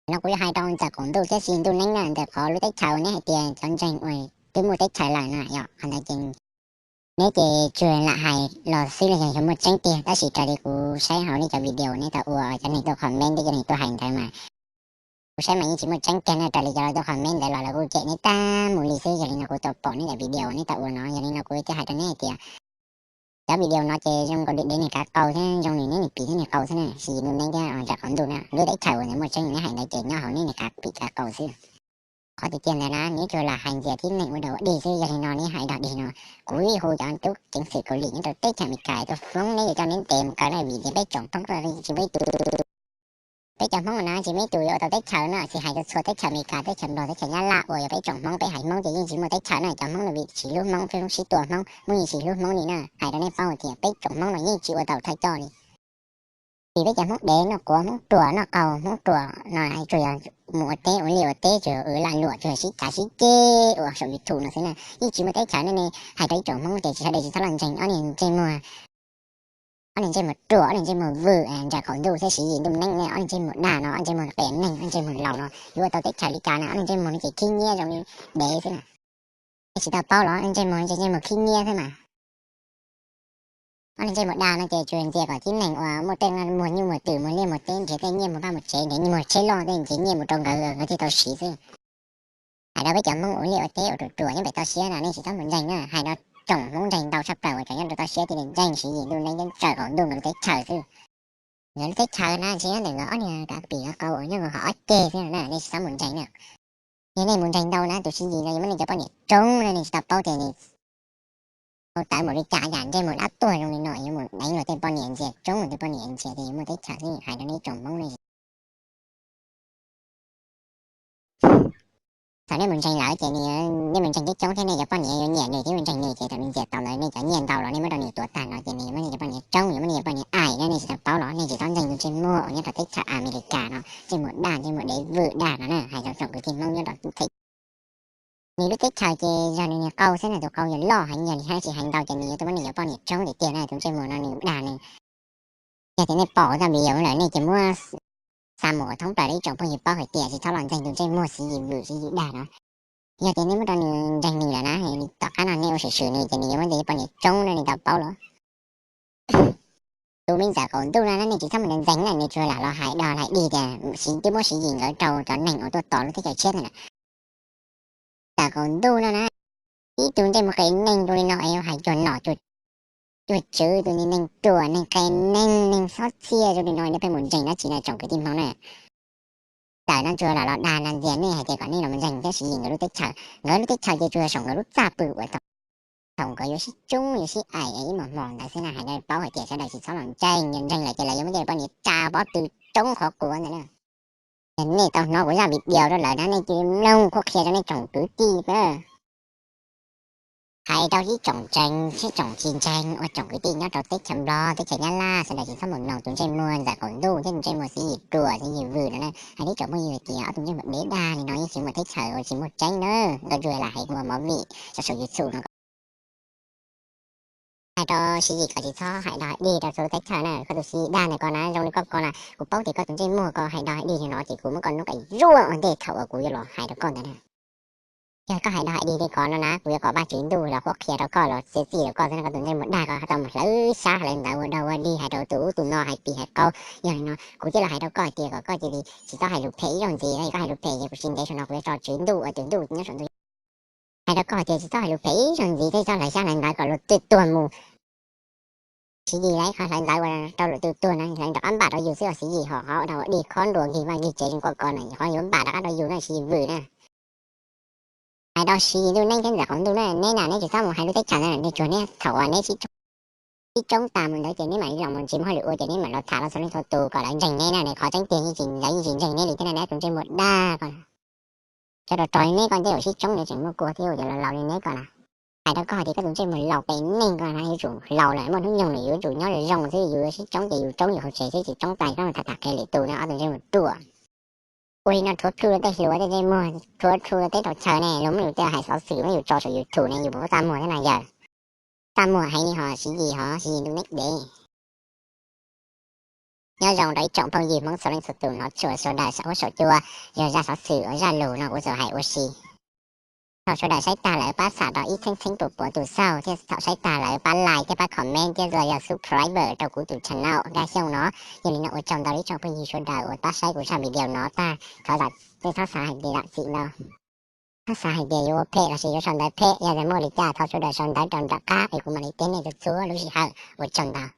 No kuv yuav hais rau Ntxawm Qaum Ntuj thiab Xis Ntuj Neeb na, ntawm qhov lub teb chaws neb hais tias cov ntseeg uas twb muaj teb chaws lawm na yom, qhov ntawd ces neb ces tsuas lam hais los xwb los yog yuav muaj tseeb tiag, tab sis raws li kuv saib hauv nej cov video neb tau ua, cov neeg tuaj comment thiab cov neeg tuaj hais ntawd mas kuv saib mas yeej tsis muaj tseeb tiag na, raws li cov lawv tuaj comment ntawd los lawv kuj cem neb tag mus li xwb, yog li no kuv tau pom neb cov video neb tau ua no, yog li no kuv thiaj hais rau neb hais tias cov video no ces zoo nkaus li dev niag kav qau thiab zoo li neb niag pim thiab niag qau xwb na, Xis Ntuj Neeb thiab Ntxawm Qaum Ntuj na, lub teb chaws uas ntawd muaj tseeb li neb hais ntawd ces nyob hauv neb niag kav pim kav qau xwb. Qhov tiag tiag ntawd na neb tsuas lam hais ntxias tib neeg ua dog ua dig xwb, yog li no neb hais dog dig no, kuv ib hu cov tub ceev xwm Kaus Lim nyob rau teb chaws Amelikas tuaj hmoob neb yuav coj neb ntes mus kaw na, vim tias peb tsoom hmoob tsis muaj ib tug, peb cov hmoob na tsis muaj ib tug yuav ua tau teb chaws no, tsis hais rau txhua teb chaws Amelikas, teb chaws Nplog, teb chaws Nyab Laj uas yog peb tsoom hmoob peb haiv hmoob ces yeej tsis muaj teb chaws na, cov hmoob no vim tsis hlub hmoob, peb hmoob sib tua hmoob, muaj yeej tsis hlub hmoob li na, hais rau neb paub tias peb tsoom hmoob no yeej tsis ua tau thawj coj li. Vim peb cov hmoob dev noj quav hmoob ruam noj qau, hmoob ruam no tsuas yog mus ua teb ua liaj ua teb, tsuas yog ua lag luam, tsuas yog sib cav sib ceg ua saum YouTube no xwb na, yeej tsis muaj teb chaws ne, ne hais rau ib tsoom hmoob ces tsis sawv daws tsis txhob los ntseeg ob niag ntsej muag, ob niag ntsej muag ruam, ob niag ntsej muag vwm, Ntxawm Qaum Ntuj thiab Xis Ntuj Neeb ne, ob niag ntsej muag dag no, ob niag ntsej muag qias neeg, ob niag ntsej muag laus no yuav ua tau teb chaws li cas na, ob niag ntsej muag no ces khib nyiab zoo li dev xwb na. Nej tsis tau paub los ob niag ntsej muag no ces ntsej muag khib nyiab xwb mas. Ob niag ntsej muag dag no ces tsuas ntxias kom tib neeg uas muaj tej muag nyuj muag twm muag liaj muag teb nrhiav tej nyiaj muag paj muag tsev, nrhiav nyiaj muag tsheb loj tej nrhiav nyiaj mus rau nkawd, nkawd thiaj tau siv xwb. Hais rau peb cov hmoob ua liaj ua teb ua ruam ruam nyob pem toj siab no nej tsis txhob mus ntseeg na, hais rau tsoom hmoob ntseeg ntau tshaj plaws uas cov nyob rau toj siab thiaj li ntseeg Xis Ntuj Neeb thiab Ntxawm Qaum Ntuj nkawd lub teb chaws xwb. Nkawd lub teb chaws na ntshe nyob ntawm nkawd ob niag kav pim kav qau uas nyob nkawd hauv ob ceg xwb na, nej tsis txhob mus ntseeg na. Yog nej mus ntseeg ntau na tus Xis Ntuj no yuav muab nej cov poj niam roob na, nej tsis tau paub tias nws tau tawv npaum li cas, yam ntsej muag dab tuag zoo li no yuav mus deev luag tej poj niam ntxias, roob luag tej poj niam ntxias ces yuav muaj teb chaws xwb, hais rau nej tsoom hmoob ne. Thaum nej mus ntseeg lawm ces nej mus ntseeg coob coob thiab nej cov poj niam yuav nyiam nws thiab mus ntseeg nws ces thaum nws ntxias tau ntawd nej cov nyiaj ntau los nej muab rau nws tuav tag no ces nws yuav muab nej cov poj niam roob, yuav muab nej cov poj niam aim na, nej tsis tau paub los nej tsis txhob ntseeg tus ntsej muag uas nyob rau teb chaws Amelikas no, ntsej muag dag, ntsej muag dev vwm dag no na, hais rau tsoom kwv tij hmoob nyob rau teb chaws. Nws lub teb chaws ces yog nws niag qau xwb na, tus qau yog loj heev, yog li hais tsis hais ntau ces nws yuav tuaj muab nws cov poj niam roob tiag tiag na, tus ntsej muag no nws dag nws. Yog tias nej pom tau video lawm nej ces muab xa mus kom thoob plaws rau ib tsoom phooj ywg paub hais tias tsis txhob los ntseeg tus ntsej muag Xis Ntuj vwm Xis Ntuj dag no. Yog tias nej muab rau nws ntseeg nws lawm na, tom qab no nej ua sim sim nws ces nws yuav muab nej cov poj niam roob na, nej tau paub los. Tus me Ntxawm Qaum Ntuj no na nej tsis txhob mus ntseeg na, nws tsuas lam los hais dog hais dig tias twb muab Xis Ntuj nkawd rau cov neeg uas tuaj tos lub teb chaws tshiab ntawd na. Ntxawm Qaum Ntuj no na, ib tug ntsej muag qias neeg zoo li no es yuav hais cuag nom cuag tswv, tus neeg ruam neeg qias neeg neeg xob txhiaj zoo li no nej pheej mus ntseeg dab tsi na tsoom kwv tij hmoob na. Ntxawm no tsuas lam los dag los ntxias nej hais tias kom nej los mus ntseeg thiab Xis Ntuj nkawd lub teb chaws, nkawd lub teb chaws ces tsuas yog saum nkawd lub txaj pw uas thaum nkawd yuav sib tsoob yuav sib aim ib hmos hmos ntawd xwb na, hais rau paub hais tias sawv daws tsis txhob los ntseeg, yog ntseeg lawm ces lawv yuav muab tej poj niam tsa pob tw roob qhov quav ntawd na. Yog nej tau hnov kuv zaj video rau lawm na nej cia li mloog qhuab qhia rau nej tsoom kwv tij na. Hais rau ib tsoom ntseeg thiab tsoom tsis ntseeg ua tsoom kwv tij nyob rau teb chaws Nplog teb chaws Nyab Laj sawv daws tsis txhob mus mloog tus ntsej muag Ntxawm Qaum Ntuj thiab tus ntsej muag Xis Ntuj ruam Xis Ntuj vwm no na. Hais rau ib tsoom phooj ywg hais tias ob tug ntsej muag dev dag li no yeej tsis muaj teb chaws uas tsis muaj tseeb na. Nkauj Ntsuag lam hais ua movie saum saum YouTube no. Hais rau Xis Ntuj kom tsis txhob hais dog hais dig rau txhua lub teb chaws na, koj tus Xis Ntuj dag ntawm ko na zoo li koj ko na, kuv paub tias koj tus ntsej muag ko hais dog hais dig li no ces kuv muab koj nub qes zuaj ua ntej thaum uas kuv yuav los hais rau koj ntawd na. Yog koj hais dog hais dig li ko no na kuv yuav kom Vaj Tswv Ntuj los qhuab qhia rau koj los txiav txim rau koj xwb na, koj tus ntsej muag dag ko tau mus hlawv xyab hlawv ntawv ua dog ua dig hais rau tus ub tus no hais pis hais qau. Yog li no kuv thiaj los hais rau koj tias kom koj cia li tsis txhob hais lus phem ib zaug ntxiv na, yog koj hais lus phem ces kuv tsis ntev saum no kuv yuav tso Tswv Ntuj uas Tswv Ntuj nyob saum ntuj. Hais rau koj tias tsis txhob hais lus phem ib zaug ntxiv thiab tsis txhob hlawv xyab hlawv ntawv kom luag twb tuag mus. Xis Ntuj lawv qhov hlawv ntawv uas rau luag twb tuag na hlawv rov qab npam rau yus xwb os, Xis Ntuj ho qhov ua dog ua dig khob nruas nkig vaj nkig tsev zoo koj ko na qhov yuav npam rov qab rau yus na Xis Ntuj vwm na. Hais rau Xis Ntuj Neeb thiab Ntxawm Qaum Ntuj na, neb na neb tsis txhob mus hais lub teb chaws ntawd na, nws tsuas neb thaum uas neb sib tsoob tas mus ntawd ces neb mam li los mus tsis muaj hauj lwm ua ces neb mam los tham los xaus li txhua tus kom lawv ntseeg neb na, qhov tseeb tiag yeej tsis, lawv yeej tsis ntseeg neb li thiab na, tus ntsej muag dag ko. Cov rog rog li neb ko ntsej muag sib tsoob nws tseem muaj kua thiab ua cov laus laus li neb ko na. Hais rau koj hais tias koj tus ntsej muag laus pem neeg ko na yuav tsum laus lawm muaj hnub nyoog nws yuav tsum nyob zoo xwb, yus sib tsoob ces yus tsoob yus hauv tsev xwb tsis tsoob tas koj tham tham qhia lwm tus na ob tug ntsej muag ruam. Ua li no rhuav plhu rau tej hluas tej ntsej muag, rhuav plhu rau teb rau chaw ne, luag muab yus tej hais xov xwm muab yus tso saum YouTube ne yus puas txaj muag thiab na yawg? Txaj muag heev li hos Xis Ntuj hos Xis Ntuj Neeb dev. Nyob zoo rau ib tsoom phooj ywg Hmoob txhua leej txhua tus nov tshua saum daws saum huab saum cua, yog zaj xov xwm zaj lus no kuv txawm hais ua si. Thaum sawv daws saib tag lawm pab xam rau ib txheeb txheeb puas puas tus xauj thiab thaum saib tag lawm pab like thiab pab comment thiab los yog subscribe rau kuv tus channel Nkaj Xyooj no. Yog li no ua tsaug ntau rau ib tsoom phooj ywg sawv daws uas pab saib kuv zaj video no tag, thov zam, nej txhob xav hais tias zam txim ntau, txhob xav hais tias yuav ua phem los sis yuav sau ntawv phem, yog tias muaj li cas thov sawv daws sau ntawv rau nram qab es kuv mam li teb nej txhua txhua lub sij hawm. Ua tsaug ntau.